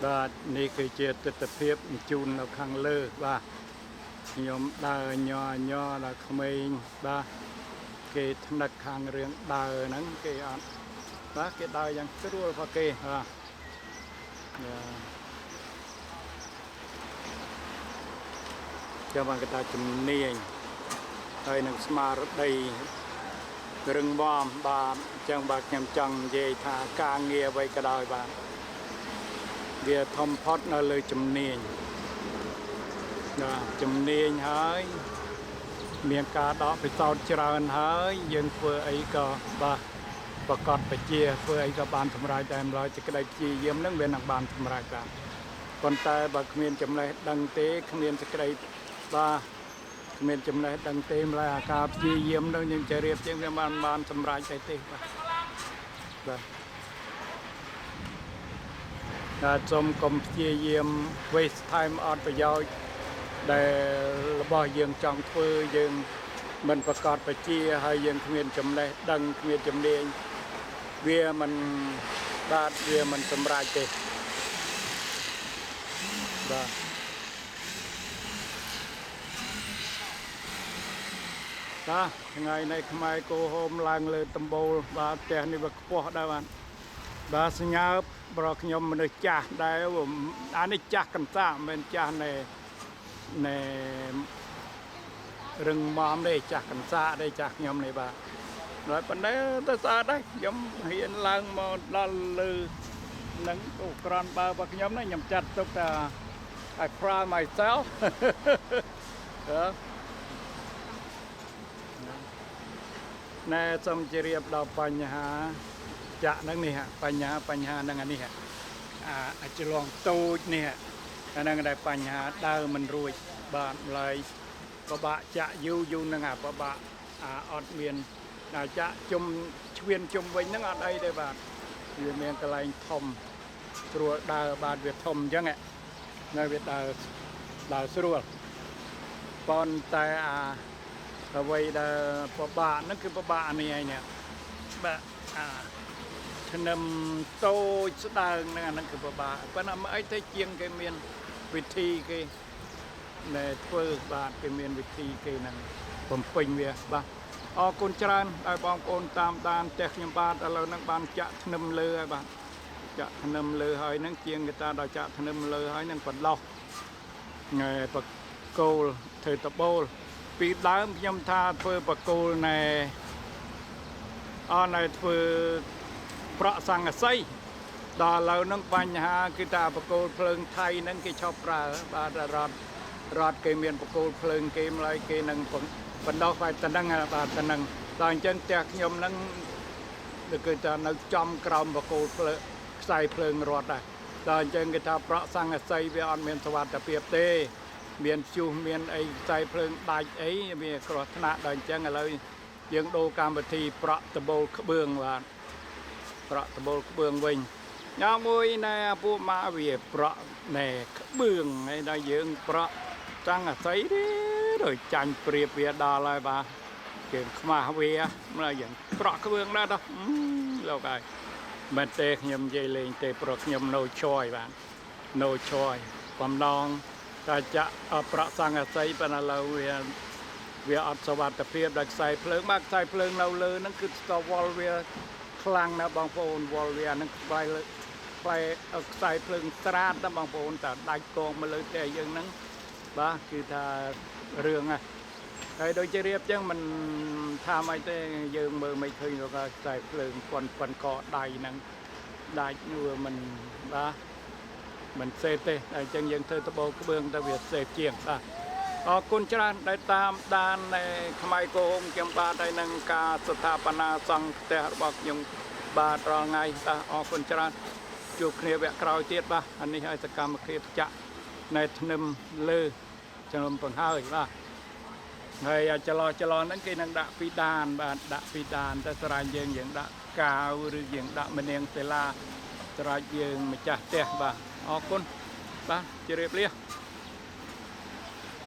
បាទនេះគឺជាទស្សនភាពជូននៅខាងលើបាទខ្ញុំដើរញ័រញ័រដល់ក្មេងបាទគេថ្នឹកខាងរឿងដើរហ្នឹងគេអត់បាទគេដើរយ៉ាងស្រួលផងគេបាទបាទចាំបានគេថាជំនាញហើយនឹងស្មារតីរឹងមាំបាទអញ្ចឹងបាទខ្ញុំចង់និយាយថាការងារអ្វីក៏ដោយបាទវាធំផុតនៅលើជំនាញបាទជំនាញហើយមានការដកពិសោធន៍ច្រើនហើយយើងធ្វើអីក៏បាទប្រកបបជាធ្វើអីក៏បានសម្រេចតែម្ល៉េះសេចក្តីព្យាយាមនឹងវានឹងបានសម្រេចបាទប៉ុន្តែបើគ្មានចំណេះដឹងទេគ្មានសេចក្តីបាទគ្មានចំណេះដឹងទេម្ល៉េះអាការព្យាយាមនឹងយើងจะរៀបជាងវាបានបានសម្រេចតែទេបាទបាទ បាទសូមកុំព្យាយាម waste time អត់ប្រយោជន៍ដែលរបស់យើងចង់ធ្វើយើងមិនប្រកបបជាហើយយើងគ្មានចំណេះដឹងគ្មានជំនាញវាមិនបាទវាមិនសម្រេចទេបាទបាទថ្ងៃនេះខ្មែរគោហូមឡើងលើដំបូលបាទផ្ទះនេះវាខ្ពស់ដែរបាទបាទសញ្ញាប្រខ្ញុំមនុស្សចាស់ដែរអានេះចាស់កន្សាកមិនមែនចាស់ណែណែរឹងមាំទេចាស់កន្សាកទេចាស់ខ្ញុំនេះបាទហើយប៉ុន្តែទៅស្អាតដែរខ្ញុំហ៊ានឡើងមកដល់លើនឹងអូក្រនបើរបស់ខ្ញុំនេះខ្ញុំចាត់ទុកថា I proud myself. អឺណែសូមជម្រាបដល់បញ្ហាចាក់ហ្នឹងនេះហ่ะបញ្ហាបញ្ហាហ្នឹងអានេះហ่ะអាអាចលងតូចនេះហ่ะអាហ្នឹងដែលបញ្ហាដើរមិនរួចបាទម្ល៉េះពិបាកចាក់យូរយូរហ្នឹងអាពិបាកអាអត់មានអាចាក់ជុំឆ្វៀនជុំវិញហ្នឹងអត់អីទេបាទវាមានកន្លែងធំស្រួលដើរបាទវាធំអញ្ចឹងហ่ะនៅវាដើរដើរស្រួលប៉ុន្តែអាអ្វីដែលពិបាកហ្នឹងគឺពិបាកអានេះឯងនេះបាទអាធ្នឹមតូចស្ដើងហ្នឹងអាហ្នឹងគឺពិបាកប៉ុន្តែមិនអីទេជាងគេមានវិធីគេដែលធ្វើបាទគេមានវិធីគេហ្នឹងបំពេញវាបាទអរគុណច្រើនដែលបងប្អូនតាមដានផ្ទះខ្ញុំបាទឥឡូវហ្នឹងបានចាក់ធ្នឹមលើហើយបាទចាក់ធ្នឹមលើហើយហ្នឹងជាងគេតាដល់ចាក់ធ្នឹមលើហើយហ្នឹងបន្លោះថ្ងៃបកគោលធ្វើតបូលពីដើមខ្ញុំថាធ្វើបកគោលណែអរណែធ្វើប្រក់សង្កសីដល់ឥឡូវហ្នឹងបញ្ហាគឺថាបកគោលភ្លើងថៃហ្នឹងគេឈប់ប្រើបាទរត់រត់គេមានបកគោលភ្លើងគេម្ល៉េះគេនឹងបណ្ដោះបែបតណ្ដឹងបាទតណ្ដឹងដល់អញ្ចឹងផ្ទះខ្ញុំហ្នឹងគឺថានៅចំក្រោមបកគោលភ្លើងខ្សែភ្លើងរត់ដែរដល់អញ្ចឹងគេថាប្រក់សង្កសីវាអត់មានសុវត្ថិភាពទេ មានព្យុះមានអីខ្សែភ្លើងដាច់អីវាគ្រោះថ្នាក់ដល់អញ្ចឹងឥឡូវយើងដូរកម្មវិធីប្រក់ដបូលក្បឿងបាទប្រក់ដបូលក្បឿងវិញញ៉ាំមួយណែពួកម៉ាវាប្រក់ណែក្បឿងហើយដល់យើងប្រក់ចង់អាស័យទេដូចចាញ់ព្រៀបវាដល់ហើយបាទយើងខ្មាស់វាម្ល៉េះយើងប្រក់ក្បឿងដែរដល់លោកហើយមិនទេខ្ញុំនិយាយលេងទេព្រោះខ្ញុំ no choice បាទ no choice បំណងតែចាក់ប្រក់សង្កសីប៉ុន្តែឥឡូវវាវាអត់សុវត្ថិភាពដល់ខ្សែភ្លើងបាទខ្សែភ្លើងនៅលើហ្នឹងគឺស្ទវល់វាខ្លាំងណាស់បងប្អូនវល់វាហ្នឹងខ្សែខ្សែខ្សែភ្លើងស្រាតណាបងប្អូនតើដាច់កងមកលើផ្ទះយើងហ្នឹងបាទគឺថារឿងហ្នឹងហើយដូចជារៀបចឹងមិនថាមិនទេយើងមើលមិនឃើញក៏ខ្សែភ្លើងប៉ុនប៉ុនកដៃហ្នឹងដាច់នោះមិនបាទមិន safe ទេតែអញ្ចឹងយើងធ្វើដបូលក្បឿងទៅវា safe ជាងបាទអរគុណច្រើនដែលតាមដាននៃខ្មែរគោហមខ្ញុំបាទហើយនឹងការស្ថាបនាសង់ផ្ទះរបស់ខ្ញុំបាទរាល់ថ្ងៃបាទអរគុណច្រើនជួបគ្នាវគ្គក្រោយទៀតបាទអានេះឲ្យសកម្មភាពចាក់នៅធ្នឹមលើជំនុំបង្ហើយបាទហើយអាចឡោះចឡោះហ្នឹងគេនឹងដាក់ពីដានបាទដាក់ពីដានតែស្រេចយើងយើងដាក់កាវឬយើងដាក់មនាងសិលាស្រេចយើងម្ចាស់ផ្ទះបាទអរគុណបាទជម្រាបលា។